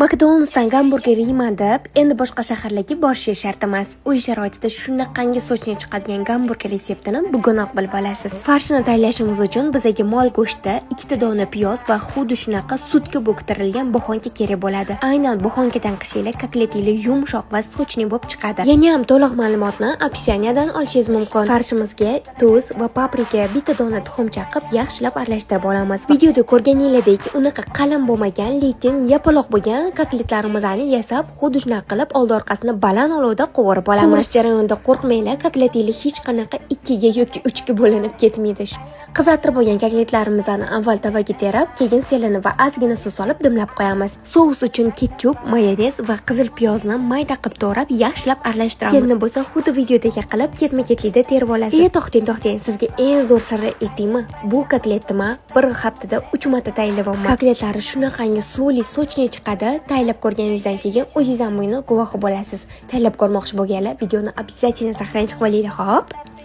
McDonald'sdan gamburger yeyman deb endi boshqa shaharlarga borishi shart emas. Uy sharoitida shunaqangi сочный chiqadigan gamburger retseptini bugunoq bilib olasiz. Farshini tayyorlashimiz uchun bizaga mol go'shti, ikkita dona piyoz va xuddi shunaqa sutga bo'ktirilgan буханка kerak bo'ladi. Aynan буханка dan qilsanglar, kotletinglar yumshoq va сочный bo'lib chiqadi. Yana ham to'liq ma'lumotni описание dan olishingiz mumkin. Farshimizga tuz va paprika, bitta dona tuxum chaqib, yaxshilab aralashtirib olamiz. Videoda ko'rganinglardek, unaqa qalin bo'lmagan, lekin yapaloq bo'lgan kotletlarimizni yasab, xuddi shunaqa qilib oldi orqasini baland olovda qovurib olamiz. Qovurish jarayonida qo'rqmanglar, kotletinglar hech qanaqa ikkiga yoki uchga bo'linib ketmaydi. Qizartirib olgan kotletlarimizni avval tavaga terib, keyin selini va ozgina suv solib dimlab qo'yamiz. Sous uchun ketchup, mayonez va qizil piyozni mayda qilib to'g'rab, yaxshilab aralashtiramiz. Keyin bo'lsa xuddi videodagi qilib ketma-ketlikda terib olasiz. E, to'xtang, to'xtang, sizga eng zo'r sirni aytaymi? Bu kotletni man bir haftada 3 marta tayyorlayapman. Kotletlari shunaqangi suvli, сочный chiqadi. Tayyorlab ko'rganingizdan keyin o'zingiz ham buni guvohi bo'lasiz. Tayyorlab ko'rmoqchi bo'lganlar videoni обязательно сохранить qilib olinglar, xo'p?